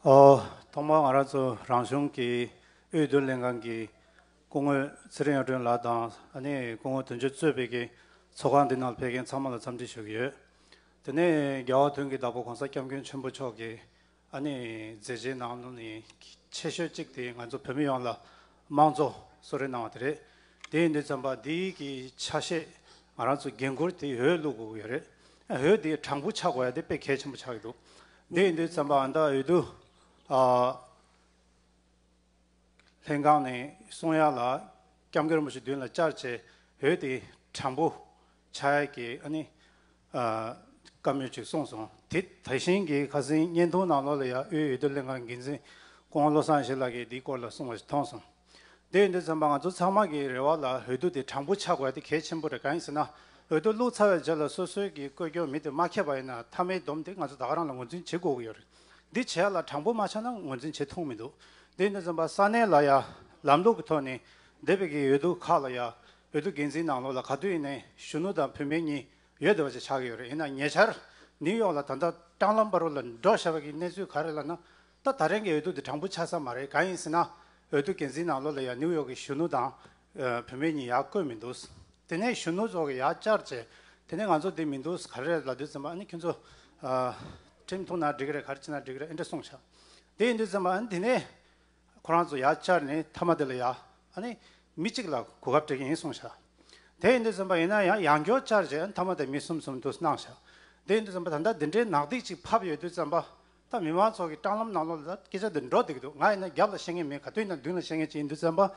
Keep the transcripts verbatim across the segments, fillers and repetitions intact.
ཨོ། ཐོག་མར་ང་རང་ཚོ་རང་གཞུང་གི་དབུས་བསྡུ་ལྷན་ཁང་གི་སྐུ་ངོ་ཚེ་རིང་གཡུ་སྒྲོན་ལགས་དང་ཨ་ནི་སྐུ་ངོ་དོན་གཅོད་གཙོས་པའི་གི་ཚོགས་ཁང་འདི་ནང་ལ་ཕེབས་མཁན་ཚང་མ་ལ་འཚམས་འདྲི་ཞུ་གི་ཡོད། དེ་ནས་རྒྱལ་བ་དོན་གྱི་བདག་པོ་༸གོང་ས་༸སྐྱབས་མགོན་ཆེན་པོ་མཆོག་གི་ཨ་ནི་མཛད་རྗེས་ནང་ལོགས་ནས་ཆེ་ཤོས་གཅིག་དེ་ང་ཚོ་བོད་མི་ཡོངས་ལ་དམངས་གཙོ་གསོལ་རས་གནང་བ་དེ་རེད། དེ་ཡིན་དུས་ཙམ་པ་འདིའི་གི་ཆ་ཤས་ང་རང་ཚོ་འགན་ཁུར་དེ་འོས་བླུག་དགོས་ཀྱི་ཡོད་རེད། འོས་དེ་དྲང་པོ་ཆགས་དགོས་ཡ་དེ་དཔེ་གལ་ཆེན་པོ་ཆགས་ཀྱི་འདུག་དེ་ཡིན་དུས་ཙམ་པ་ཨ་ད་འོས་བསྡུ་ཨ་ལྷན་ཁང་ནས་གསུང་ཡ་ལ་སྐྱབས་མགོན་རིན་པོ་ཆེ་མདུན་ལ་བཅར་བྱས་འོས་དེ་དྲང་པོ་ཆགས་ཡ་གི་ཨ་ནི་ཨ་བཀའ་མོལ་ཅིག་གསུངས་སོང་། དེ་ད་གཞན་གྱི་ཁ་སང་བརྙན་ཐུང་ནང་ལོགས་ལ་ཡ་དབུས་འོས་བསྡུ་ལྷན་ཁང་འགན་འཛིན་སྐུ་ངོ་བློ་བཟང་ཡེ་ཤེས་ལགས་ཀྱིས་འདིའི་སྐོར་ལ་གསུངས་པ་ཞིག་མཐོང་སོང་། དེ་ཡིན་དུས་ཙམ་པ་ང་ཚོ་ཚང་མ་གི་རེ་བ་ལ་འོས་བསྡུ་དེ་དྲང་པོ་ཆགས་དགོས་དེ་གལ་ཆེན་པོ་རེད། གང་ཡིན་ཟེར་ན་འོས་བསྡུ་བླུགས་ཚར་བའི་རྗེས་ལ་སོ་སོའི་གི་བཀོད་སྐྱོན་མི་དེ་མ་ཁེབས་པ་ཡིན་ན་མཐའ་མའི་སྡོམ་དེ་ང་ཚོ་ད་ག་རང་ལ་ངོས་འཛིན་བྱེད་དགོས་ཀྱི་ཡོད་རེད། འདི་བྱས་ལ་དྲང་པོ་མ་ཆགས་ན་ངོས་འཛིན་བྱེད་ཐུབ་མི་འདུག་དེ་ཡིན་དུས་ཙམ་པ་ས་གནས་ལ་ཡ་ལམ་ལུགས་ཀྱི་ཐོག་ནས་འདས་པའི་གི་འོས་བསྡུ་ཁག་ལ་ཡ་འོས་བསྡུ་འགན་འཛིན་ནང་ལོགས་ལ་ག་དུས་ཡིན་ནའི་གཞོན་ནུ་དང་བུད་མེད་གཉིས་ཡོད་བསྡད་པ་ཅིག་ཆགས་ཀྱི་ཡོད་རེད། ཡིན་ན་ཉེ་ཆར་ནིའུ་ཡོག་ལ་ད་ལྟ་ཀྲང་ལམ་བར་དུ་ལ་འགྲོ་བཞག་པའི་གི་གནས་ཚུལ་ག་རེ་ལབ་ན། ད་ད་རིང་གི་འོས་བསྡུ་དེ་དྲང་པོ་ཆགས་ས་མ་རེད། གང་ཡིན་ཟེར་ན་འོས་བསྡུ་འགན་འཛིན་ནང་ལོགས་ལ་ཡང་ནིའུ་ཡོག་གི་གཞོན་ནུ་དང་ཨ་བུད་མེད་གཉིས་ཡར་བསྐོས་མི་འདུག་དེ་ནས་གཞོན་ནུ་ཚོ་གི་ཡར་བཅར་བྱས་དེ་ནས་ང་ཚོ་འདི་མི་འདུག་ག་རེ་རེད་ལབ་དུས་ཙམ་པ་ཨ་ནི་ཁྱོད་ཚོ་ཨ་ཁྲིམས་ཐུག་ན་འགྲིག་གི་རེད། ག་རེ་བྱས་ན་འགྲིག་གི་རེད། ཨེ་འདྲ་གསུངས་ཤག་དེ་ཡིན་དུས་ཙམ་པ་ཨ་ནི་དེ་ནས་ཁོ་རང་ཚོ་ཡར་བཅར་ནས་མཐའ་མ་དེ་ལ་ཡ་ཨ་ནི་མི་གཅིག་ལ་གོ་སྐབས་སྤྲད་ཀྱི་ཡིན་གསུངས་ཤག་དེ་ཡིན་དུས་ཙམ་པ་ཡིན་ན་ཡང་ཡང་བསྐྱར་བཅར་བྱས་ཨ་ནི་མཐའ་མ་དེ་མི་གསུམ་གསུམ་འདུག་གནང་ཤག་དེ་ཡིན་དུས་ཙམ་པ་ད་ལྟ་འདི་འདྲའི་ནག་ཐིག་ཅིག་ཕབ་ཡོད་དུས་ཙམ་པ། ད་མི་མང་ཚོ་གི་སྲང་ལམ་ནང་ལོགས་ལ་ད་སྐད་ཆ་འདི་འགྲོ་བསྡད་ཀྱི་འདུག་ང་ཡིན་ན་རྒྱབ་ལ་བཤད་མཁན་མེད། ག་དུས་ཡིན་ན་མདུན་ལ་བཤད་མཁན་ཅིག་ཡིན་དུས་ཙམ་པ།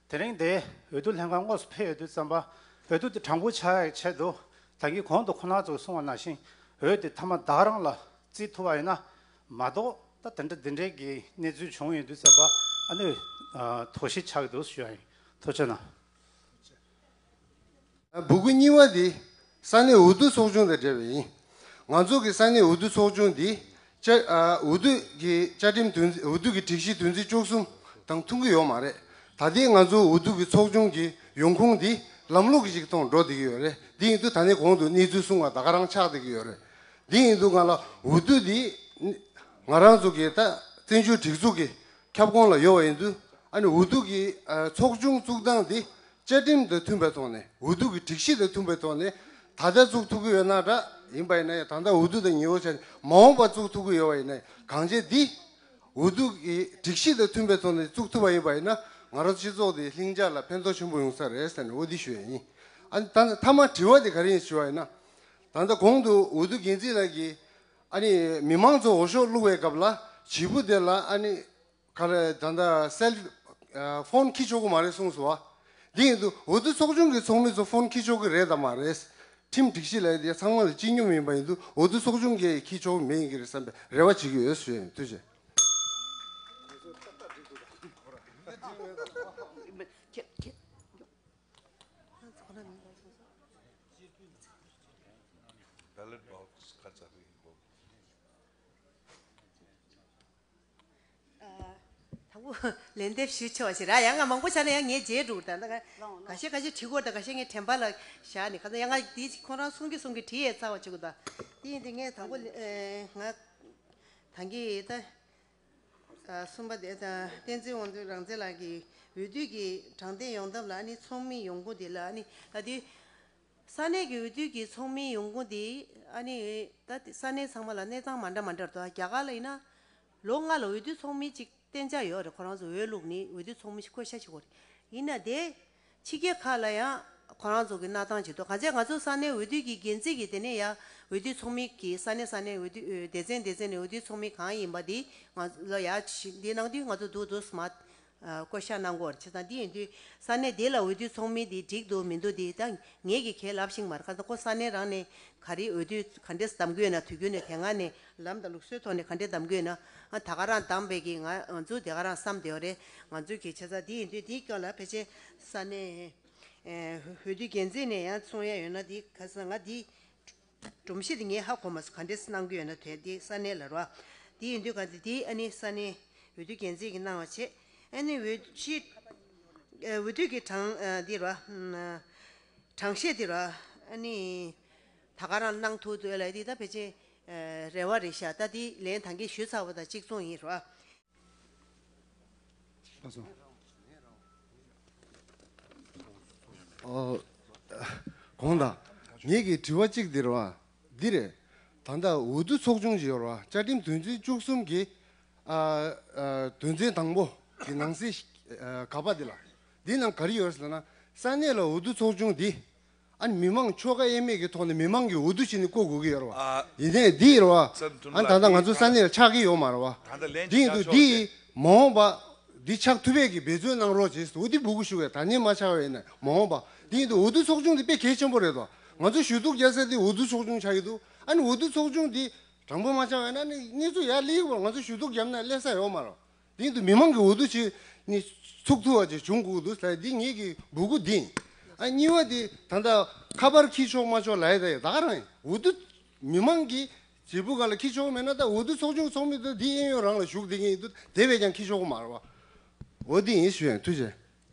དེ་རིང་དེ་འོས་བསྡུ་ལྷན་ཁང་དངོས་སུ་ཕེབས་ཡོད་དུས་ཙམ་པ། འོས་བསྡུ་དེ་དྲང་པོ་ཆགས་ཡག་ཆེད་དུ་ད་གིན་གོང་དུ་ཁོང་རྣམ་ཚོས་གསུངས་པ་ནང་བཞིན་འོས་དེ་མཐའ་མ་བདག་རང་ལ་བརྩི་ཐུབ་པ་ཡིན་ན་མ་གཏོགས། ད་དེ་འདྲ་འདི་འདྲའི་གི་གནས་ཚུལ་བྱུང་ཡོད་དུས་ཙམ་པ་ཨ་ནི་དོགས་གཞི་ཆགས་ཀྱི་འདུག་ཞུ་ཡ་ཡིན། ཐུགས་རྗེ་གནང་། འབོད་སྐུལ་གཉིས་པ་དེ་ས་གནས་འོས་བསྡུ་ཚོགས་ཆུང་དང་འབྲེལ་བ་ཡིན། ང་ཚོ་གི་ས་གནས་འོས་བསྡུ་ཚོགས་ཆུང་འདི་བཅའ་ཨ་འོས་བསྡུ་གི་བཅའ་ཁྲིམས་དོན་འོས་བསྡུ་གི་སྒྲིག་གཞི་དོན་ཚན་བཅུ་གསུམ་དང་མཐུན་གྱི་ཡོད་མ་རེད། ད་ལྟའི་ང་ཚོ་འོས་བསྡུ་གི་ཚོགས་ཆུང་གི་ཡོང་ཁུངས་འདི་ལམ་ལུགས་ཀྱི་ཅིག་ཐོག་འགྲོ་བསྡད་ཀྱི་ཡོད་རེད། འདི་ཡིན་དུས་ད་ནས་གོང་དུ་གནས་ཚུལ་གསུངས་པ་ད་ག་རང་ཆགས་བསྡད་ཀྱི་ཡོད་རེད། འདི་ཡིན་དུས་ང་ལ་འོས་བསྡུ་འདི་ང་རང་ཚོ་གི་ད་བཙན་བྱོལ་སྒྲིག་འཛུགས་ཀྱི་ཁྱབ་ཁོངས་ལ་ཡོད་པ་ཡིན་དུས་ཨ་ནི་འོས་བསྡུ་གི་ཨ་ཚོགས་ཆུང་བཙུགས་སྟངས་འདི་བཅའ་ཁྲིམས་དང་མཐུན་པའི་ཐོག་ནས་འོས་བསྡུ་གི་སྒྲིག་གཞི་དང་མཐུན་པའི་ཐོག་ནས་ད་ལྟ་བཙུགས་ཐུབ་ཀྱི་ཡོད་ན་འདྲ། ཡིན་པ་ཡིན་ན་ཡང་ད་ལྟ་འོས་བསྡུ་དང་ཉེ་བོ་བྱས་ནས་མ་འོངས་པ་བཙུགས་ཐུབ་ཀྱི་ཡོད་པ་ཡིན་ན་གང་བྱས་འདི་འོས་བསྡུ་གི་སྒྲིག་གཞི་དང་མཐུན་པའི་ཐོག་ནས་བཙུགས་ཐུབ་པ་ཡིན་པ་ཡིན་ན་ང་རང་སྤྱི་ཚོགས་འདི་ལྷིང་འཇགས་ལ་ཕན་ཐོགས་ཆེན་པོ་ཡོང་ས་རེད་ཟེར་ནས་འོ་འདི་ཞུ་ཡ་ཡིན། ཨ་ནི་ད་མཐའ་མ་དྲི་བ་འདི་ག་རེ་ཡིན་ཞུ་བ་ཡིན་ན། ད་ལྟ་གོང་དུ་འོས་བསྡུ་འགན་འཛིན་ལགས་ཀྱིས་ཨ་ནི་མི་མང་ཚོ་འོས་ཤོག་བླུགས་པའི་སྐབས་ལ་བྱིས་པ་དེ་ལ་ཨ་ནི་ག་རེ་ད་ལྟ་སེལ་ཨ་ཕོན་འཁྱེར་ཆོག་གི་མ་རེད་གསུངས་སོང་བ། འདི་ཡིན་དུས་འོས་བསྡུ་ཚོགས་ཆུང་གི་ཚོགས་མི་ཚོ་ཕོན་འཁྱེར་ཆོག་གི་རེད་དམ་མ་རེད། ཁྲིམས་སྒྲིག་གཞི་ལ་དེ་ཚང་མ་ལ་སྤྱི་སྙོམས་ཡིན་པ་ཡིན་དུས་འོས་བསྡུ་ཚོགས་ཆུང་གིས་འཁྱེར་ཆོག་གི་མེད་ཡིན་གྱི་རེད་བསམ་པའི་རེ་བ་བྱེད་ཀྱི་ཡོད་ཞུ་ཡ་ཡིན། ཐུགས་རྗེ་ཆེ། Ballot box ཁ་ཚ་རེད་གོ། ཨ། དང་པོ་ལན་འདེབས་ཞུ་ཆོག་ཞེས་ར། ཡང་ང་མང་པོ་བྱས་ན་ཡང་ངས་བརྗེད་འགྲོ་གི་རེད། ད་ཁ་ཤས་ཁ་ཤས་བྲིས་གོ། ད་ཁ་ཤས་ངས་དྲན་པ་ལ་བཞག་ནས་ཁ་ཚ་ཡང་ང་འདི་ཁོ་རང་གསུང་གི་གསུང་གི་བྲིས་ཡས་ཚར་བ་བྱེད་དགོས། ད་དེ་ཡིན་དུས་ངས་དང་པོ་ཨེ་ང་ད་གིན་ད། ཨ་གསུམ་པ་དེ་ད་བསྟན་འཛིན་དབང་འདུས་རང་བཙན་ལགས་ཀྱིས་འོས་བསྡུ་གི་དྲང་བདེན་ཡོང་ཐབས་ལ་ཨ་ནི་ཚོགས་མི་ཡོང་ཁུངས་དེ་ལ་ཨ་ནི་ད་དེ་ས་གནས་ཀྱི་འོས་བསྡུ་གི་ཚོགས་མི་ཡོང་ཁུངས་དེ་ཨ་ནི་ད་ས་གནས་ཚང་མ་ལ་གནས་སྟངས་མ་འདྲ་མ་འདྲ་འདུག་རྒྱ་གར་ལ་ཡིན་ན་ལོ་ལྔ་ལ་འོས་བསྡུ་ཚོགས་མི་གཅིག་གཏན་འཇགས་ཡོད་རེད། ཁོ་རང་ཚོ་འོས་བླུགས་ནས་འོས་བསྡུ་ཚོགས་མི་ཞིག་བསྐོ་བཞག་བྱེད་དགོས་རེད། ཡིན་ན་དེ། ཕྱི་རྒྱལ་ཁག་ལ་ཡང་ཁོ་རང་ཚོ་གི་གནང་སྟངས་ཅིག་འདུག་གང་ཚེ་ང་ཚོ་ས་གནས་འོས་བསྡུ་གི་འགན་འཛིན་གྱི་དེ་ནས་ཡང་འོས་བསྡུ་ཚོགས་མི་གི་ས་གནས་ས་གནས་འོས་བསྡུ་སྡེ་ཚན་སྡེ་ཚན་ནས་འོས་བསྡུ་ཚོགས་མི་གང་ཡིན་པ་དེ་ང་ལ་ཡང་འདི་གནང་དུས་ང་ཚོ་འདུག་འདུག་སེ་མར་བསྐོ་བཞག་གནང་དགོས་རེད། བྱས་ཙང་འདི་ཡིན་དུས་ས་གནས་དེ་ལ་འོས་བསྡུ་ཚོགས་མི་དེ་འགྲིག་འདུག་མི་འདུག་དེ་ད་ངས་ཀྱི་ཁས་ལབ་ཤེས་ཀྱི་མ་རེད། གང་ལྟར་ཁོ་ས་གནས་རང་ནས་ག་རེ་འོས་བསྡུ་ག་འདྲས་གདམ་གྱི་ཡོད་ན། དུས་རྒྱུན་ནས་དེ་སྔ་ནས་ལམ་དང་ལུགས་སྲོལ་ཐོག་ནས་ག་འདྲས་གདམ་གྱི་ཡོད་ན། ཨ་ད་ག་རང་གདམ་པའི་གི་ང་ང་ཚོ་དེ་ག་རང་བསམ་བསྡད་ཡོད་རེད། ང་ཚོའི་གི་བྱས་ཙང་འདི་ཡིན་དུས་འདིའི་སྐོར་ལ་ཕལ་ཆེར་ས་གནས་ཨེ་འོས་བསྡུ་འགན་འཛིན་ནས་ཡང་གསུང་ཡ་ཡོད་ན་འདི་ག་ས་ང་འདི་སྒྲོམ་གཞི་འདི་ངས་ཧ་གོ་མ་སོང་། ག་འདྲས་གནང་གི་ཡོད་ན། དེ་འདི་ས་གནས་ལ་རོ། འདི་ཡིན་དུས་ག་འདི་འདི་ཨ་ནི་ས་གནས་འོས་བསྡུ་འགན་འཛིན་གྱིས་གནང་བ་བྱས། ཨ་ནི་འོས་གཞི་ཨེ་འོས་བསྡུ་གི་གྲངས་ཨ་འདི་རོ། ཨ་གྲངས་བཤེར་འདི་རོ། ཨ་ནི་ད་ག་རང་གནང་ཐུབ་འདུག་ལ། འདི་ད་ཕལ་ཆེར་ རེ་བ་རེད་ཤག་ད་འདི་ལན་ད་གིན་ཞུས་ཚར་བ་དང་གཅིག་མཚུངས་ཡིན་རོ། ལགས་སོ། ཨོ། དགོངས་དག་ངེད་ཀྱི་དྲི་བ་གཅིག་འདི་རེད་བ། འདི་རེད། ད་ལྟ་འོས་བསྡུ་ཚོགས་ཆུང་ཅིག་ཡོད་རེད་བ། བཅའ་ཁྲིམས་དོན་ཚན་བཅུ་གསུམ་གྱི། ཨ། ཨ། དོན་ཚན་དང་པོ་གི་ནང་གསེས། ཨ། ག་པ་འདི་ལ། འདི་ནང་ག་རེ་ཡོད་ཟེར་ན། ས་གནས་ལ་འོས་བསྡུ་ཚོགས་ཆུང་འདི། ཨ་ནི་མི་མང་ཆོལ་ཁ་དབྱེ་མེད་ཀྱི་ཐོག་ནས་མི་མང་གིས་འོས་བསྡུ་བྱས་ནས་བསྐོ་དགོས་ཀྱི་ཡོད་རེད་བ། ཨ། ཡིན་ནའི་འདི་ཡོད་རེད་བ། ཨ་ནི་ད་ལྟ་ང་ཚོ་ས་གནས་ལ་ཆགས་ཀྱི་ཡོད་མ་རེད་བ། འདི་ཡིན་དུས་འདི་མ་འོངས་པ་འདི་ཆགས་ཐུབ་པའི་གི་འབད་བརྩོན་གནང་རོགས་བྱེད་ཟེར། འོ་འདི་འབོད་སྐུལ་ཞུ་བའི། ད་ནི་མ་ཆགས་པ་ཡིན་ན་མ་འོངས་པ་འདི་ཡིན་དུས་འོས་བསྡུ་ཚོགས་ཆུང་འདི་དཔེ་གལ་ཆེན་པོ་རེད་དོ། ང་ཚོ་ཞུ་གཏུག་རྒྱག་ས་འདི་འོས་བསྡུ་ཚོགས་ཆུང་ཆགས་ཀྱི་འདུག་ཨ་ནི་འོས་བསྡུ་ཚོགས་ཆུང་འདི་དྲང་པོ་མ་ཆགས་པ་ཡིན་ན་ནི་གནས་ཚུལ་ཡར་སླེབས་ཀྱི་མ་རེད། ང་ཚོ་ཞུ་གཏུག་བརྒྱབ་ན་སླེབས་ས་ཡོད་མ་རེད། དེ་ཡིན་དུས་མི་མང་གི་འོས་བསྡུ་ཅིག་ནི་ཚུགས་ཐུབ་པ་ཅིག་བྱུང་དགོས་འདུག་ཟེར། འདི་ངེད་ཀྱི་འབོད་སྐུལ་འདི་ཡིན། ཨ། གཉིས་པ་དེ་ད་ལྟ་ཁ་པར་འཁྱེར་ཆོག་མ་ཆོག་ལབ་ཡ་ད་ཡོད། ད་ག་རང་ཡིན། འོས་བསྡུ་མི་མང་གི་བྱེད་པོ་སྒང་ལ་འཁྱེར་ཆོག་མེད་ན། ད་འོས་བསྡུ་ཚོགས་ཆུང་ཚོགས་མི་དེ་འདི་གཡས་གཡོན་རང་ལ་བཞུགས་བསྡད་མཁན་ཡིན་དུས་དེ་བས་ཀྱང་འཁྱེར་ཆོག་གི་མ་རེད་བ། འོ་འདི་ཡིན་ཞུ་ཡ་ཡིན། ཐུགས་རྗེ་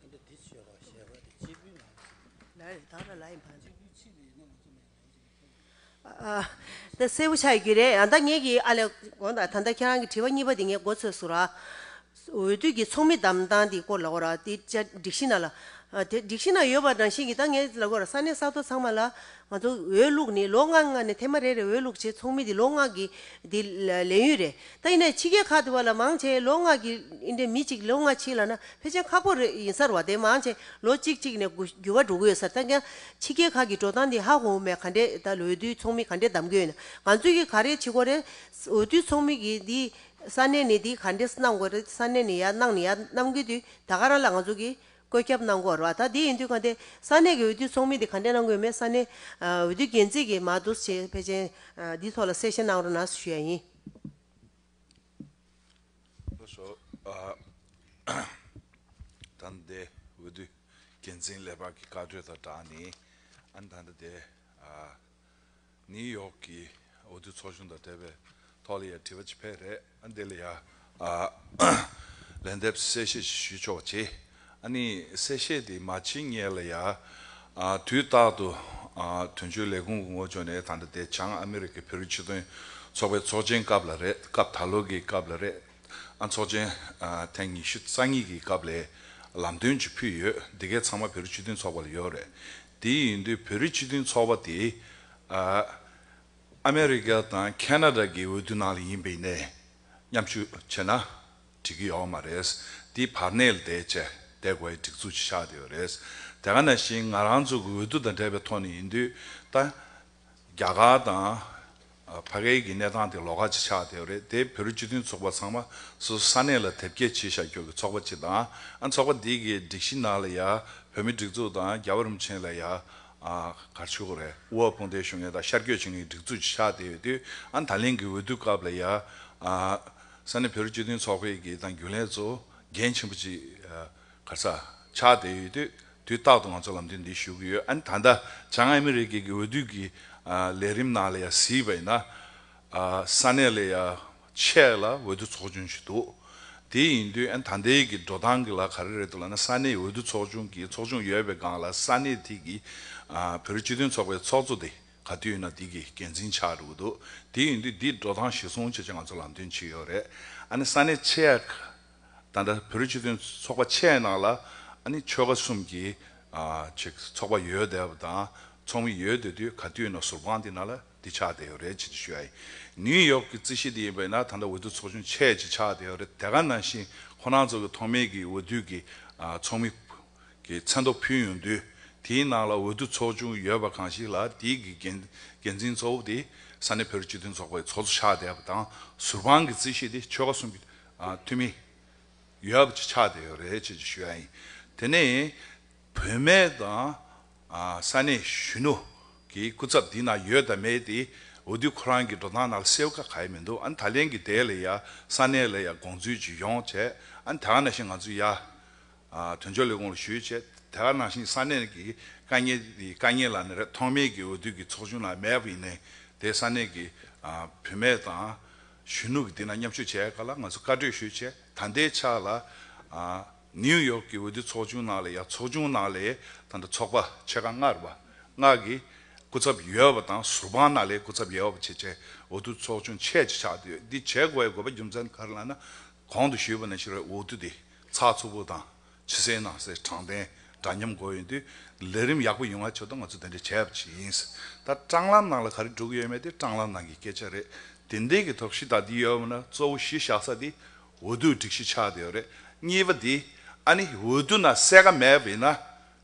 ཆེ། ལ་རེད། ད་ར་ལ་ཡིན་ཕ། ཨ། ད་གསལ་པོ་ཆགས་ཡོད་ཀྱི་རེད། ཨ། ད་ངེད་ཀྱིས། ཨ་ལས། དགོངས་དག་ད་ལྟ་ཁྱེད་རང་གི་དྲི་བ་གཉིས་པ་དེ་ངས་མགོ་ཚོས་སོང་ར། འོས་བསྡུ་གི་ཚོགས་མི་བདམས་སྟངས་དེ་སྐོར་ལ་འོ་ར། དེ་སྒྲིག་གཞི་ནང་ལ། ཨ། དེ་སྒྲིག་གཞི་ནང་ཡོད་པ་ནང་བཞིན་གྱི། ད་ངས་ལབ་དགོས་ར། ས་གནས་ས་ཐོག་ཚང་མ་ལ་ང་ཚོ་འོས་བླུགས་ནས་ལོ་ལྔ་ལྔ་ནས་ཐེངས་མ་རེ་རེ་འོས་བླུགས་བྱས། ཚོགས་མི་དེ་ལོ་ལྔ་གི་དེ་ལས་ཡུན་རེད། ད་ཡིན་ནའི་ཕྱི་རྒྱལ་ཁག་དེ་བ་ལ་མང་ཆེ་ལོ་ལྔ་གི། ཨིན་དེ་མི་གཅིག་ལོ་ལྔ་ཕྱིན་ལབ་ན་ཕལ་ཆེར་ཁག་པོ་རེད་ཡིན་ས་རེད་བ། དེ་མང་ཆེ་ལོ་གཅིག་གཅིག་ནས་འགྱུར་བ་འགྲོ་གི་ཡོད་ས་རེད། ད་ཀྱང་ཕྱི་རྒྱལ་ཁག་གི་འགྲོ་སྟངས་དེ་ཧ་གོ་མེད། ག་འདྲས་ད་ལོ་འོས་བསྡུའི་ཚོགས་མི་ག་འདྲས་བདམས་དགོས་ཡོད་ན། ང་ཚོས་ཀྱི་ག་རེ་བྱེད་དགོས་རེད། འོས་བསྡུའི་ཚོགས་མི་གི་འདི་ས་གནས་ནས་འདི་ག་འདྲས་གནང་དགོས་རེད། ས་གནས་ནས་ཡར་གནང་ནས་ཡར་གནང་གི་དུས་ད་ག་རང་ལ་ང་ཚོ་གི་བཀོད་ཁྱབ་གནང་དགོས་རེད་བ། ད་དེ་ཡིན་དུས་ག་འདྲས་ས་གནས་ཀྱི་འོས་བསྡུའི་ཚོགས་མི་དེ་ག་འདྲས་གནང་དགོས་མེད། ས་གནས་འོས་བསྡུ་འགན་འཛིན་གྱིས་མར་འདུག་བྱས། ཕལ་ཆེར་འདི་ཐོག་ལ་གསལ་བཤད་གནང་རོགས་གནང་ཞུ་ཡ་ཡིན། ལགས་སོ། ཨ། ད་ལྟའི་འོས་བསྡུ་འགན་འཛིན་ལས་འཕར་གྱི་བཀའ་གྲོས་དང་སྦྲགས་ནས། ཨ་ནི་ད་ལྟ་དེ། ཨ། ནིའུ་ཡོག་གི་འོས་བསྡུ་ཚོགས་ཆུང་དང་འབྲེལ་བའི་ཐོག་ལ་ཡ་དྲི་བ་ཅིག་ཕེབས་རེད། ཨ། འདི་ལ་ཡ། ཨ། ལན་འདེབས་གསལ་བཤད་ཅིག་ཞུ་ཆོག་པ་བྱེད། ཨ་ནི་གསལ་བཤད་དེ་མ་བྱེད་སྔོན་ལ་ཡ། ཨ། དུས་རྟག་ཏུ། ཨ། དོན་གཅོད་ལས་ཁུངས་ཀྱི་ངོས་ཕྱོགས་ནས་ད་ལྟ་དེ་བྱང་ཨ་མི་རི་ཀའི་བོད་རིགས་སྤྱི་མཐུན་ཚོགས་པའི་ཚོགས་ཆེན་སྐབས་ལ་རེད། སྐབས་ད་ལོ་གི་སྐབས་ལ་རེད། ཨ། ཚོགས་ཆེན། ཨ། ཐེངས་ཉི་ཤུ་རྩ་གཉིས་ཀྱི་སྐབས་ལ་ལམ་སྟོན་ཅིག་ཕུལ་ཡོད། འདི་གའི་ཚང་མ་བོད་རིགས་སྤྱི་མཐུན་ཚོགས་པ་ལ་ཡོད་རེད། དེ་ཡིན་དུས་བོད་རིགས་སྤྱི་མཐུན་ཚོགས་པ་དེ། ཨ། ཨ་མེ་རི་ཀ་དང་ཁེ་ན་ཌ་གི་འོས་བསྡུ་ནང་ལ་ཡིན་པ་ཡིན་ནའི་མཉམ་ཞུགས་བྱས་ན་འགྲིག་གི་ཡོད་མ་རེད། དེ་བར་གནས་ལ་བསྡད་བྱས་བསྡད་དགོས་པའི་སྒྲིག་འཛུགས་ཅིག་ཆགས་བསྡད་ཡོད་རེད། དེ་ག་ནང་བཞིན་ང་རང་ཚོ་གི་འོས་བསྡུ་དང་འབྲེལ་བའི་ཐོག་ནས་ཡིན་དུས། ད་རྒྱ་གར་དང་། ཨ། ཕ་གིའི་གི་གནས་སྟངས་དེ་ལོགས་ཀ་ཅིག་ཆགས་བསྡད་ཡོད་རེད། དེ་བོད་རིགས་སྤྱི་མཐུན་ཚོགས་པ་ཚང་མ་སོ་སོ་ས་གནས་ལ་དེབ་སྐྱེལ་བྱས་བཞག་རྒྱུ་གི་ཚོགས་པ་ཅིག་དང་། ཨ། ཚོགས་པ་འདི་གི་སྒྲིག་གཞི་ནང་ལ་ཡ་བོད་མིའི་སྒྲིག་འཛུགས་དང་རྒྱལ་བ་རིན་པོ་ཆེ་ལ་ཡ། ཨ། ག་རེ་ཞུ་དགོས་རེད། དབུ་བ་དཔུང་སྡེ་ཞུ་མཁན་དང་ཤར་བསྐྱོད་བྱེད་མཁན་གྱི་སྒྲིག་འཛུགས་ཅིག་ཆགས་བསྡད་ཡོད་དུས། ཨ། ད་ལན་གྱི་འོས་བསྡུ་སྐབས་ལ་ཡ། ཨ། ས་གནས་བོད་རིགས་སྤྱི་མཐུན་ཚོགས་པའི་གི་དང་རྒྱུན་ལས་ཚོ་འགན་ཆེན་པོ་ཅིག། ཨ། ག་རེ་ཟ། ཆགས་བསྡད་ཡོད་དུས། དུས་རྟག་ཏུ་ང་ཚོ་ལམ་སྟོན་འདི་ཞུ་གི་ཡོད། ཨ་ནི་ད་ལྟ་བྱང་ཨ་མི་རི་ཀའི་གི་འོས་བསྡུ་གི། ཨ། ལས་རིམ་ནང་ལ་ཡ་གཟིགས་པ་ཡིན་ན། ཨ། ས་གནས་ལ་ཡ་ཆེད་ལ་འོས་བསྡུ་ཚོགས་ཆུང་ཞིག་འདུག་དེ་ཡིན་དུས། ཨ། ད་ལྟའི་གི་འགྲོ་སྟངས་ཀྱི་ལ་ག་རེ་རེད་འདུག་ལབ་ན། ས་གནས་འོས་བསྡུ་ཚོགས་ཆུང་གི་ཚོགས་ཆུང་ཡོད་པའི་སྒང་ལ་ས་གནས་དེ་གི། ཨ། བོད་རིགས་སྤྱི་མཐུན་ཚོགས་པའི་ཚོགས་གཙོ་དེ་ག་དུས་ཡིན་ན་དེ་གི་འགན་འཛིན་ཆགས་འགྲོ་གི་འདུག་དེ་ཡིན་དུས་འདི་འགྲོ་སྟངས་གཞིར་བཟུང་བྱས་བྱས་ང་ཚོ་ལམ་སྟོན་བྱེད་ཀྱི་ཡོད་རེད། ཨ་ནི་ས་གནས་ཆེད། ད་ལྟ་བོད་རིགས་སྤྱི་མཐུན་ཚོགས་པ་ཆེད་ནང་ལ། ཨ་ནི་ཆོལ་ཁ་གསུམ་གྱི། ཨ། ཅིག་ཚོགས་པ་ཡོད་བསྡད་པ་དང་ཚོགས་མི་ཡོད་བསྡད་དུས། ག་དུས་ཡིན་ན་ཟུར་དཔང་དེ་ནང་ལ་འདི་ཆགས་བསྡད་ཡོད་རེད་ཅེས་ཞུ་ཡ་ཡིན། ནིའུ་ཡོག་གི་རྩིས་གཞི་དེ་ཡིན་པ་ཡིན་ན་ད་ལྟ་འོས་བསྡུ་ཚོགས་ཆུང་ཆེད་ཅིག་ཆགས་བསྡད་ཡོད་རེད། དེ་ག་ནང་བཞིན་ཁོ་རང་ཚོ་གི་ཐོག་མའི་གི་འོས་བསྡུ་གི། ཨ། ཚོགས་མི་གི་མཚན་ཐོ་ཕུལ་ཡོང་དུས། དེའི་ནང་ལ་འོས་བསྡུ་ཚོགས་ཆུང་ཡོད་པ་གང་ཞིག་ལ་དེའི་གི་འགན་འགན་འཛིན་གཙོ་བོ་དེ་ས་གནས་བོད་རིགས་སྤྱི་མཐུན་ཚོགས་པའི་ཚོགས་གཙོ་ཆགས་བསྡད་པ་དང་། ཟུར་དཔང་གི་རྩིས་གཞི་དེ་ཆོལ་ཁ་གསུམ་གྱི། ཨ། འཐུས་མི་ཡོད་པ་ཅིག་ཆགས་བསྡད་ཡོད་རེད་ཅེས་ཞུ་ཡ་ཡིན། དེ་ནས་བུད་མེད་དང་། ཨ། ས་གནས་གཞོན་ནུ་གི་སྐུ་ཚབ་འདི་ན་ཡོད་དང་མེད་དེ། འོས་བསྡུ་ཁོ་རང་གི་འགྲོ་སྟངས་ནང་ལ་གསལ་པོ་ག་ག་ཡེ་མི་འདུག་ཨ་ནི་ད་ལན་གྱི་དེ་ལ་ཡ་ས་གནས་ལ་ཡ་དགོངས་ཚུལ་ཅིག་ཡོང་བྱས། ཨ་ནི་ད་ག་ནང་བཞིན་ང་ཚོ་ཡ། ཨ། དོན་གཅོད་ལས་ཁུངས་ལ་ཞུས་བྱས། དེ་ག་ནང་བཞིན་ས་གནས་ཀྱི་དཀའ་ངལ་འདི། དཀའ་ངལ་ལབ་ན་རེད། ཐོག་མའི་གི་འོས་བསྡུ་གི་ཚོགས་ཆུང་ནང་མེད་པ་ཡིན་ནའི་དེ་ས་གནས་ཀྱི། ཨ། བུད་མེད་དང་གཞོན་ནུ་གི་འདི་ན་མཉམ་ཞུགས་བྱས་ག་ལ་ང་ཚོ་བཀའ་གྲོས་ཞུས་བྱས། ད་ལྟའི་ཆ་ལ། ཨ། ནིའུ་ཡོག་གི་འོས་བསྡུ་ཚོགས་ཆུང་ནང་ལ་ཡ། ཚོགས་ཆུང་ནང་ལ་ད་ལྟ་ཚོགས་པ་ཆེ་ཁག་ལྔ་རེད་པ། ལྔ་གི་སྐུ་ཚབ་ཡོད་པ་དང་ཟུར་དཔང་ནང་ལ་སྐུ་ཚབ་ཡོད་པ་བྱས་བྱས། འོས་བསྡུ་ཚོགས་ཆུང་ཆེད་ཅིག་ཆགས་བསྡད་ཡོད། འདི་བྱེད་དགོས་པའི་དགོས་པ་རྒྱུ་མཚན་ག་རེ་ལབ་ན། གོང་དུ་ཞུས་པ་ནང་བཞིན་རེད། འོས་བསྡུ་འདི་ཚགས་ཚུད་པོ་དང་། ཕྱི་གསལ་ནང་གསལ། དྲང་བདེན་འདྲ་མཉམ་དགོས་ཡོད་དུས། ལས་རིམ་ཡག་པོ་ཡོང་བའི་ཆེད་དུ་ང་ཚོ་དེ་འདྲ་བྱས་པ་ཅིག་ཡིན། ད་ཀྲང་ལམ་ནང་ལ་ག་རེ་འགྲོ་གི་ཡོད་མེད་དེ་ཀྲང་ལམ་ནང་གི་སྐད་ཆ་རེད། དེ་འདྲའི་གི་དོགས་གཞི་ད་འདི་ཡོད་མ་ན། གཙོ་བོ་གཞི་བཞག་ས་འདི་འོས་བསྡུའི་སྒྲིག་གཞི་ཆགས་བསྡད་ཡོད་རེད། གཉིས་པ་འདི། ཨ་ནི་འོས་བསྡུ་ནང་གསལ་ཁ་མེད་པ་ཡིན་ན།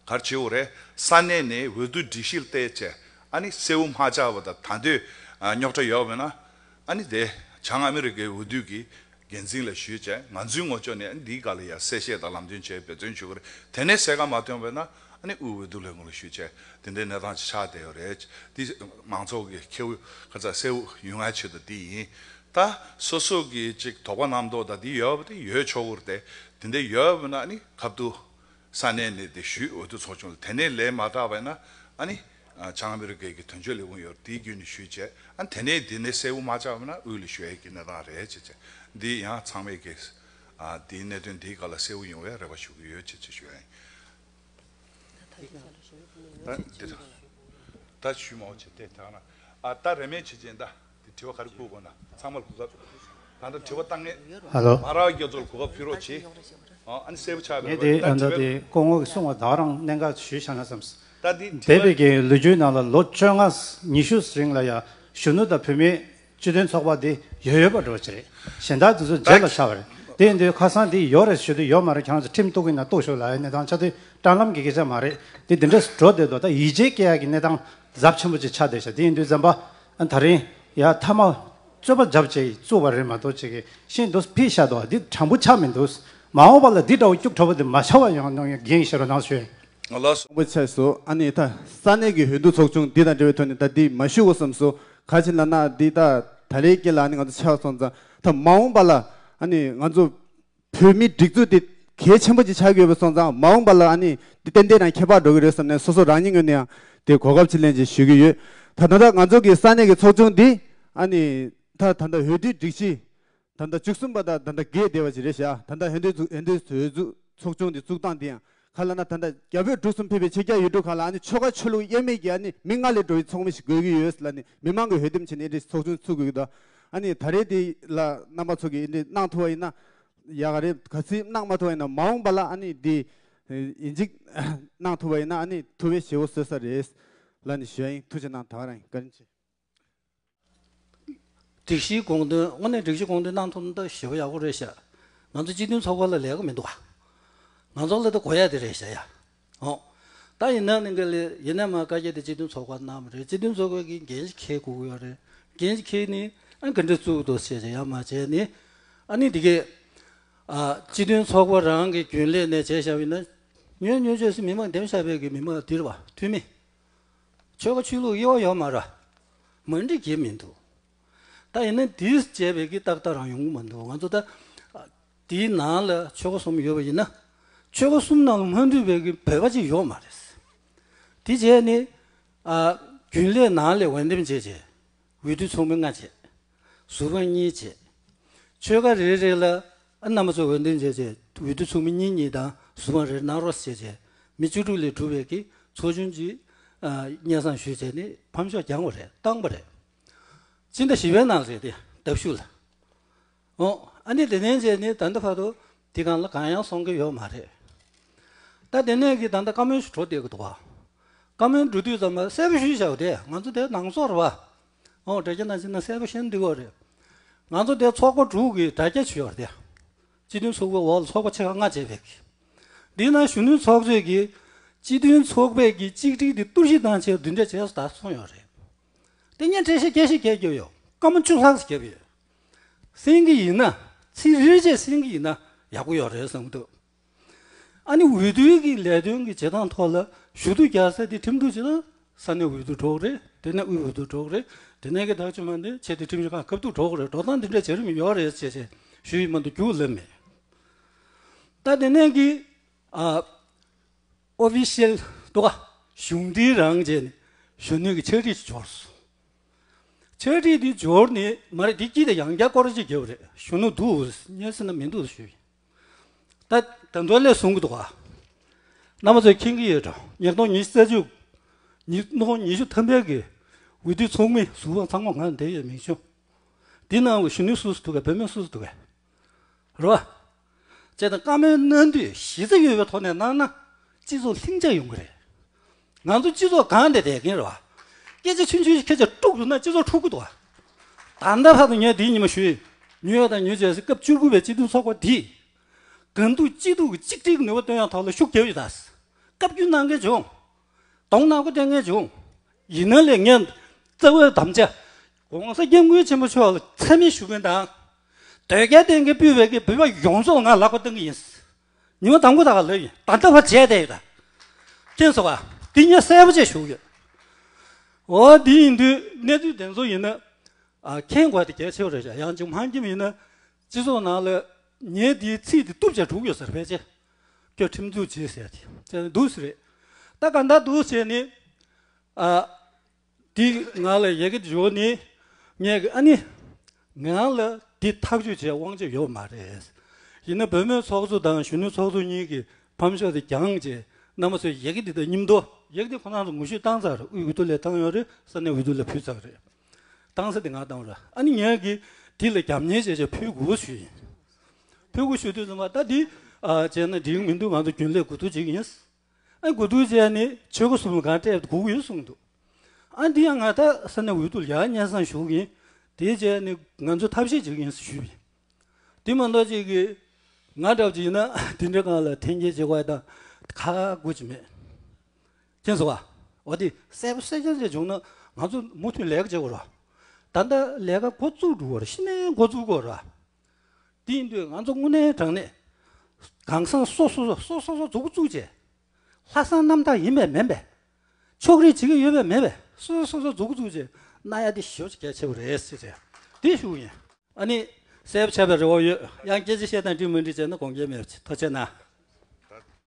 ག་རེ་བྱེད་དགོས་རེད། ས་གནས་ནས་འོས་བསྡུ་སྒྲིག་གཞི་ལ་བལྟས་བྱས། ཨ་ནི་གསལ་བོ་མ་ཆགས་པ་དང་། ད་དུང་རྙོག་དྲ་ཡོད་པ་ཡིན་ན། ཨ་ནི་དེ་བྱང་ཨ་མི་རི་ཀའི་འོས་བསྡུ་གི་འགན་འཛིན་ལ་ཞུས་བྱས། ང་ཚོའི་ངོས་ཕྱོགས་ནས་ཨ་ནི་འདིའི་སྒང་ལ་ཡ་གསལ་བཤད་དང་ལམ་སྟོན་བྱས། འབད་བརྩོན་ཞུ་གི་རེད། དེ་ནས་གསལ་ཁ་མ་ཐོན་པ་ཡིན་ན། ཨ་ནི་དབུས་འོས་བསྡུ་ལས་ཁུངས་ལ་ཞུས་བྱས། དེ་འདྲའི་གནས་སྟངས་ཅིག་ཆགས་བསྡད་ཡོད་རེད། འདི་མང་ཚོགས་ཀྱི་ཁེ་དབང་ག་ཚོད་གསལ་བོ་ཡོང་ཡ་ཆེད་དུ་འདི་ཡིན། ད་སོ་སོ་གི་ཅིག་དོགས་པ་རྣམ་རྟོག་དང་འདི་ཡོད་པ་དེ་ཡོད་ཆོག་གི་རེད་དེ། དེ་འདྲ་ཡོད་པ་ན་ཨ་ནི་ཁ་ཐུག་ས་གནས་ནས་དེ་ཞུས། འོས་བསྡུ་ཚོགས་ཆུང་ལ། དེ་ནས་ལན་མ་རག་པ་ཡིན་ན། ཨ་ནི་ཨ་བྱང་ཨ་མི་རི་ཀའི་གི་དོན་གཅོད་ལས་ཁུངས་ཡོད་རེད། དེའི་བརྒྱུད་ནས་ཞུས་བྱས། ཨ་ནི་དེ་ནས་དེ་ནས་གསལ་བོ་མ་ཆགས་པ་ན་དབུས་ལ་ཞུ་ཡས་ཀྱི་གནས་སྟངས་རེད་ཅེས་བྱས། འདི་ཡང་ཚང་མས་ཀྱི་ཨ་འདིའི་གནད་དོན་འདིའི་སྒང་ལ་གསལ་བོ་ཡོང་བའི་རེ་བ་ཞུ་གི་ཡོད་ཅེས་ཅེས་ཞུ་ཡ་ཡིན། ད་འདི་ད་ད་ཞུས་མ་འོ་བྱས་ཏེ་ད་ན། ཨ་ད་རེ་མེད་བྱེད་ཅན་ད། དྲི་བ་ག་རེ་བཀོད་དགོས་ན་ཚང་མར་གོ་སྐབས། ད་ལྟ་དྲི་བ་བཏང་མཁན། ཧ་ལོ། མ་ར་བ་རྒྱ་མཚོར་གོ་སྐབས་ཕུལ་རོགས་བྱེད། ཨ་ནི་གསལ་པོ་ཆགས་པའི། ངས་དེ་ད་ལྟ་དེ་སྐུ་ངོ་གིས་གསུངས་པ་ད་རང་གནད་འགག་ཞུས་བཞག་ན་བསམས། ད་འདི་འདས་པའི་གི་ལོ་རྒྱུས་ནང་ལ་ལོ་བཅོ་ལྔ་ཉི་ཤུ་རིང་ལ་ཡ་གཞོན་ནུ་དང་བུད་མེད་སྤྱི་མཐུན་ཚོགས་པ་འདི་ཡོད་ཡོད་པ་འགྲོ་ཅི་རེད། གཞན་དག་དེ་ཚོ་རྗེས་ལ་ཆགས་པ་རེད། དེ་ཡིན་དུས་ཁ་སང་འདི་ཡོད་རེད་ཞུ་དུས་ཡོད་མ་རེད། ཁྱེད་རང་ཚོ་ཁྲིམས་གཏུག་གི་ན་གཏུག་ཤོག་ལབ་ཡ་གནས་སྟངས་ཆགས་དུས་ཀྲང་ལམ་གྱི་སྐད་ཆ་མ་རེད། དེ་འདི་འདྲས་འགྲོ་བསྡད་འདུག་ད་ཡིད་ཆེས་སྐྱེ་ཡ་གི་གནས་སྟངས་ཚབས་ཆེན་པོ་ཅིག་ཆགས་བསྡད་ཤག་དེ་ཡིན་དུས་ཙམ་པ། ཨ་ད་རིང་ཡ་མཐའ་མ་རྩོད་པ་བརྒྱབ་བྱས་བཙུགས་པ་རེད་མ་གཏོགས་ཅིག་གི་ཤིན་ཏུ་ཕིག་ཤ་དོ་འདི་དྲང་པོ་ཆགས་མི་འདུག་མ་འོངས་པ་ལ་འདི་འདྲ་བོ་སྐྱུག་བྲོ་བོ་འདི་མ་ཆགས་པ་ཡོང་གནང་ཡ་འགན་ཤེས་རོགས་གནང་ཞུ། ང་ལ་སོང་པོ་ཆགས་སོ། ཨ་ནི་ད་ས་གནས་ཀྱི་འོས་བསྡུ་ཚོགས་ཆུང་འདི་དང་འབྲེལ་བའི་ཐོག་ནས་ད་འདི་མ་ཞུ་དགོས་བསམ་སོ། ག་ཅི་ལབ་ན་འདི་ད་ད་རེས་ཀྱི་ལ་ཨ་ནི་ང་ཚོ་ཆགས་སོང་ཙང་། ད་མ་འོངས་པ་ལ་ཨ་ནི་ང་ཚོ་བོད་མིའི་སྒྲིག་འཛུགས་དེ་གལ་ཆེན་པོ་ཅིག་ཆགས་ཀྱི་ཡོད་པ་སོང་ཙང་། མ་འོངས་པ་ལ་ཨ་ནི་འདི་ཏན་ཏན་རང་ཁྱད་པར་འགྲོ་གི་རེད་བསམ་ནས་སོ་སོ་རང་ཉིད་ངོས་ནས་ཡང་དེ་གོ་སྐབས་ཅིག་ལེན་ཅིག་ཞུ་གི་ཡོད། ད་ད་ལྟ་ང་ཚོ་གི་ས་གནས་ཀྱི་ཚོགས་ཆུང་འདི་ཨ་ནི་ད་ད་ལྟ་འོས་བསྡུའི་སྒྲིག་གཞི་ད་ལྟ་བཅུ་གསུམ་པ་དང་ད་ལྟ་བརྒལ་བསྡད་པ་ཅིག་རེད་ཤག་ད་ལྟ་འོས་བསྡུ་འོས་བསྡུ་འོས་བསྡུ་ཚོགས་ཆུང་འདི་བཙུགས་སྟངས་འདི་ཡང་ག་ལབ་ན། ད་ལྟ་རྒྱ་བོད་འབྲུག་གསུམ་ཕེབས་པའི་ཕྱི་རྒྱལ་ཡུལ་གྲུ་ཁག་ལ་ཨ་ནི་ཆོལ་ཁ་ཆོས་ལུགས་དབྱེར་མེད་ཀྱི་ཨ་ནི་མི་ལྔ་ལས་འགྲོ་བའི་ཚོགས་མི་ཞིག་དགོས་ཀྱི་ཡོད་ལབ་ནས་མི་མང་གི་འོས་འདེམས་བྱས་ནས་འདི་ཚོགས་ཆུང་བཙུགས་དགོས་ཀྱི་འདུག་ཨ་ནི་ད་རེས་འདི་ལ་རྣམ་པ་ཚོ་གིས་འདི་གནང་ཐུབ་པ་ཡིན་ན་ཡག་ག་རེད། གལ་སྲིད་གནང་མ་ཐུབ་པ་ཡིན་ན་མ་འོངས་པ་ལ་ཨ་ནི་འདི་ཡིན་གཅིག་གནང་ཐུབ་པ་ཡིན་ན་ཨ་ནི་ཐུབ་པའི་ཞེ་པོ་བཟོ་ས་རེད་ལབ་ནས་ཞུ་ཡ་ཡིན། ཐུགས་རྗེ་གནང་། ད་ག་རང་ཡིན། བཀའ་དྲིན་ཆེ། སྒྲིག་གཞིའི་དགོངས་དོན། དངོས་གནས་སྒྲིག་གཞི་དགོངས་དོན་གནང་ཐུབ་ན་ད་ཞེ་པོ་ཡག་པོ་རེད་ཤག་ང་ཚོ་སྤྱི་མཐུན་ཚོགས་པ་ལ་ལས་ཀ་མི་འདུག་ག་ང་ཚོ་ལ་ད་དགོས་ཡ་དེ་རེད་ཤག་ཡ། ཨོ། ད་ཡིན་ན་ནི་འགའ་ལས་ཡིན་ན་མ་བཀའ་རྒྱ་དེ་སྤྱི་མཐུན་ཚོགས་པ་གནང་བ་རེད། སྤྱི་མཐུན་ཚོགས་པ་གི་འགན་ཞིག་འཁྱེར་དགོས་ཀྱི་ཡོད་རེད། འགན་ཞིག་འཁྱེར་ནི་ཨ་ག་འདྲ་བཙུགས་འདུག་ཟེར་བྱས་ཡ་མ་བྱས་ནི། ཨ་ནི་དེ་གས་ཨ་སྤྱི་མཐུན་ཚོགས་པ་རང་གི་རྒྱུན་ལས་ནས་བྱས་བཞག་པ་ཡིན་ན། ཉོན་ཉོན་བྱས་སུ་མི་མང་འདེམས་བཞག་པའི་གི་མི་མང་འདིར་བ་འཐུས་མི། ཆོལ་ཁ་ཆོས་ལུགས་དབྱེ་བ་ཡོད་མ་རེད། མ་འགྲིག་གི་མི་འདུག་ད་ཡིན་ན་དེས་བྱས་པའི་གི་ཏག་ཏག་རང་ཡོང་གི་མི་འདུག་ང་ཚོ་ད་དེའི་ནང་ལ་ཆོལ་ཁ་གསུམ་ཡོད་པ་ཡིན་ན། ཆོལ་ཁ་གསུམ་ནང་ལ་མ་འདུས་པའི་གི་བོད་པ་ཅིག་ཡོད་མ་རེད། དེ་བྱས་ནས་ཨ་རྒྱུན་ལས་ནང་ལ་འོས་འདེམས་བྱས་བྱས། འོས་བསྡུ་ཚོགས་མི་ལྔ་བྱས། ཟུར་དཔང་གཉིས་བྱས། ཆོལ་ཁ་རེ་རེ་ལ་ཨ་རྣམ་པ་ཚོ་འོས་འདེམས་བྱས་བྱས། འོས་བསྡུ་ཚོགས་མི་གཉིས་གཉིས་དང་ཟུར་དཔང་རེ་གནང་རོགས་བྱས་བྱས། མི་བཅུ་དྲུག་ལས་གྲུབ་པའི་གི་ཚོགས་ཆུང་ཅིག་ཨ་སྙན་སེང་ཞུས་བྱས་ནས་ཕམ་ཤོག་བརྒྱངས་པ་རེད། བཏང་པ་རེད། སྤྱི་ཟླ་བཞི་པའི་ནང་རེད་དེ། ལྡབ་ཞུ་ལ། ཨོ། ཨ་ནི་དེ་ནས་བྱས་ནས་ད་ལྟ་བར་དུ་དེ་སྒང་ལ་གང་ཡང་སོང་གི་ཡོད་མ་རེད། ད་དེ་ནས་གི་ད་ལྟ་བཀའ་མོལ་ཞིག་འགྲོ་བསྡད་ཀྱི་འདུག་བ། བཀའ་མོལ་འགྲོ་དུས་ཙམ་པ་གསལ་པོ་ཞུས་བཞག་དེ། ང་ཚོ་དེ་ནང་སོག་རེད་བ། ཨོ། དྲ་རྒྱ་ནང་བཞིན་ན་གསལ་པོ་ཤེས་འདི་གོ་རེད། ང་ཚོ་དེ་ཚོགས་པ་དྲུག་གི་དྲ་རྒྱ་ཞུས་ཡོད་རེད་དེ། སྤྱི་མཐུན་ཚོགས་པའི་འོག་ལ་ཚོགས་པ་ཆེ་ཁག་ལྔ་བྱས་པའི་གི། འདི་ན་གཞོན་ནུ་ཚོགས་གཙོས་ཀྱི་སྤྱི་མཐུན་ཚོགས་པའི་གི་གཅིག་སྒྲིལ་འདི་གཏོར་བཤིག་བཏང་བྱས་འདི་འདྲ་བྱས་སོང་ད་གསུངས་ཡོད་རེད། དེ་སྔོན་འགྲེལ་བཤད་རྒྱས་ཤིག་རྒྱས་རྒྱུ་ཡོད། སྐར་མ་བཅུ་ལྷག་ཙམ་བརྒྱབ་ཡོད། གསན་གྱི་ཡིན་ན། ཚིག་རེ་རེ་བྱས་གསན་གྱི་ཡིན་ན་ཡག་པོ་ཡོད་རེད་བསམ་གྱི་འདུག་ཨ་ནི་འོས་བསྡུའི་གི་ལས་དོན་གྱི་བྱེད་སྟངས་ཐོག་ལ་ཞུ་གཏུག་རྒྱག་ས་དེ་ཁྲིམས་གཏུག་བྱེད་སྟངས་ས་གནས་འོས་བསྡུ་འགྲོ་གི་རེད། དེ་ནས་དབུས་འོས་བསྡུ་འགྲོ་གི་རེད། དེ་ནས་གི་ཐག་གཅོད་མ་འདི་ཆེས་མཐོའི་ཁྲིམས་ཞིབ་ཁང་སྐབས་བསྡུ་འགྲོ་གི་རེད། འགྲོ་སྟངས་འདི་འདྲ་བྱེད་རིན་ཡོད་རེད་ཅེས་ཅེས་ཞུ་ཡི་མ་གཏོགས་རྒྱུགས་ལབ་མེད། ད་དེ་ནས་གི་ཨ། ཨོ་ཕི་ཤལ་འདུག་ག་གཞུང་འབྲེལ་རང་བྱས་ནས་གཞོན་ནུའི་གི་ཕྱག་བྲིས་ཤིག་འབྱོར་སོང་། ཕྱག་བྲིས་འདི་འབྱོར་ནས་མ་རེད། འདི་དཀྱིལ་དེ་ཡང་བསྐྱར་སྐོར་ཅིག་བརྒྱབ་པ་རེད། གཞོན་ནུ་འདུག་སྙན་སེང་ན་མི་འདུག་ཞུས། ད་ད་འདོད་ལས་གསུང་གི་འདུག་ག་རྣམ་པ་ཚོས་མཁྱེན་གྱི་ཡོད་འགྲོ། ཉིས་སྟོང་ཉི་ཤུ་རྩ་གཅིག་ཉིས་སྟོང་ཉི་ཤུ་ཐམ་པའི་གི་འོས་བསྡུ་ཚོགས་མི་ཟུར་དཔང་ཚང་མ་ང་འདིར་ཡོད། མིང་ཆུང་ འདི་ནང་གི་གཞོན་ནུ་སུ་སུ་འདུག་གས། བུད་མེད་སུ་སུ་འདུག་གས། རེད་བ། བྱས་ཙང་བཀའ་མོལ་གནང་དུས་གཞི་རྩ་ཡོད་པའི་ཐོག་ནས་གནང་ན་སྤྱི་ཚོགས་ལྷིང་འཇགས་ཡོང་གི་རེད། ང་ཚོ་སྤྱི་ཚོགས་སྒང་དེ་བསྡད་མཁན་རེད་བ། སྐད་ཆ་ཆུང་ཆུང་ཞིག་ཁྱེད་ཅག་དཀྲུགས་འདུག་ན་སྤྱི་ཚོགས་འཁྲུག་གི་འདུག་བ། ད་ལྟ་བར་དུ་ངས་འདིའི་ཉི་མ་ཞུས། ཉུ་ཡོག་དང་ཉུ་ཇར་སི་སྐབས་བཅུ་དགུ་པའི་སྤྱི་མཐུན་ཚོགས་པ་འདིས། སྒང་འདུག་སྤྱི་འདུག་གི་གཅིག་སྒྲིལ་གྱི་ནུས་པ་བཏོན་ཡག་ཐོག་ལ་ཤུགས་རྒྱབ་ཡོད་ད། བཀའ་བཀྱོན་གནང་མཁན་བྱུང་། གདོང་ནག་པོ་བསྟན་མཁན་བྱུང་། ཡིན་ན་ལས་ངས་རྩ་བའི་དམ་བཅའ། ༸གོང་ས་༸སྐྱབས་མགོན་ཆེན་པོ་མཆོག་ལ་མཚན་སྨད་ཞུ་མཁན་དང་། དོལ་རྒྱལ་བསྟེན་མཁན་ཕུད་པའི་གི་བོད་པ་ཡོངས་རྫོགས་ལ་ང་ལག་པ་བསྟན་གི་ཡིན། ཉི་མ་དང་པོ་དག་ལ་ཡིན། ད་ལྟ་བར་བྱས་བསྡད་ཡོད་ད། མཁྱེན་སོང་བ། འདི་ངས་གསལ་པོ་བྱས་ཞུ་གི་ཡོད། འོ་འདི་ཡིན་དུས་གནས་ཚུལ་དེ་ཚོ་ཡིན་ན། ཨ་མཁྱེན་དགོས་དེ་གལ་ཆེ་བ་རེད་ཤག་ཡང་ཅིག་མ་མཁྱེན་པ་ཡིན་ན། སྤྱི་ཚོགས་ནང་ལ་ངའི་འདིའི་ཚིག་དེ་གཏུབ་བྱས་འགྲོ་གི་ཡོད་ས་རེད། ཕལ་ཆེར། ཁྱོད་ཁྲིམས་འཛུགས་བྱེད་ཟེར་ཏེ། བྱས་ནས་འདུག་སེ་རེད། ད་ག་འདྲ་འདུག་བྱས་ནས། ཨ། འདི་ང་ལ་ཡི་གེ་འབྱོར་ནས། ངས་ཀྱི་ཨ་ནི། ང་ལ་འདི་ཐག་གཅོད་བྱེད་དབང་ཆ་ཡོད་མ་རེད། ཡིན་ན་བུད་མེད་ཚོགས་གཙོ་དང་གཞོན་ནུ་ཚོགས་གཙོ་གཉིས་ཀྱི་ཕམ་ཤོག་དེ་བརྒྱངས་རྗེས་རྣམ་པ་ཚོས་ཡི་གེ་འདི་དང་མཉམ་དུ་ཡི་གེ་འདི་ཁོ་རང་ཚོ་ངོ་བཤུས་བཏང་ཚར་རེད། དབུས་འོས་བསྡུ་ལས་བཏང་ཡོད་རེད། ས་གནས་འོས་བསྡུ་ལ་ཕུལ་ཚར་རེད། བཏང་ས་དེ་ང་བཏང་རེད། ཨ་ནི་ངས་ཀྱི་འདི་ལ་རྒྱབ་གཉེར་བྱས་བྱས་ཕུལ་དགོས་ཞུས་ཡིན། ཕུལ་དགོས་ཞུ་དུས་ཙམ་པ་ད་འདི། ཨ་བྱས་ན་འགྲིག་མི་འདུག་ང་ཚོ་རྒྱུན་ལས་གོ་བསྡུར་བྱེད་ཀྱི་ཡིན། ཨ་གོ་བསྡུར་བྱས་ནས་ཆོལ་ཁ་གསུམ་ལ་གང་སྤྲད་དགོས་ཀྱི་ཡོད་གསུངས་འདུག་ཨ་འདི་ཡང་ང་ད་ས་གནས་འོས་བསྡུ་ལ་ཡར་སྙན་སེང་ཞུ་གི་ཡིན། དེ་བྱས་ནས་ང་ཚོ་ཐབས་ཤེས་བྱེད་ཀྱི་ཡིན་ཞུས་པ་ཡིན། དེ་མ་གཏོགས་ཅིག་གི་ང་འདྲ་བ་ཅིག་ཡིན་ན་དེ་འདྲའི་སྒང་ལ་འཐེན་འཁྱེར་བྱེད་དགོས་དང་ཁག་དགོས་ཀྱི་མེད། མཁྱེན་སོང་བ། འོ་དེ་གསལ་པོ་གསལ་རྐྱང་ཅིག་བྱུང་ན་ང་ཚོ་མུ་མཐུད་ལས་ཀ་བྱེད་དགོས་ར། ད་ལྟ་ལས་ཀ་འགོ་བཙུགས་འགྲོ་གི་ར། གཞི་ནས་འགོ་བཙུགས་དགོས་ར། དེ་ཡིན་དུས་ང་ཚོ་དངོས་གནས་དྲང་གནས་གང་ཟག་སོ་སོ་སོ་སོ་སོ་འཛུགས་བཙུགས་བྱས། ལྷག་བསམ་རྣམ་དག་ཡིན་པས་མིན་པས། ཕྱོགས་རིས་བྱེད་ཀྱི་ཡོད་པས་མེད་པས། སོ་སོ་སོ་སོ་འཛུགས་བཙུགས་བྱས་གནང་ཡ་དེ་ཞེ་པོ་ཅིག་གལ་ཆེ་བ་རེད་ཟེར་བྱས་དེ་ཞུ་གི་ཡིན། ཨ་ནི། གསལ་པོ་ཆགས་པའི་རེ་བ་ཡོད། ཡང་སྐད་ཆ་བཤད་སྟངས་འགྲིག་མི་འགྲིག་བྱས་ན་དགོངས་འགལ་མེད་པ་བྱེད། ཐུགས་རྗེ་གནང་།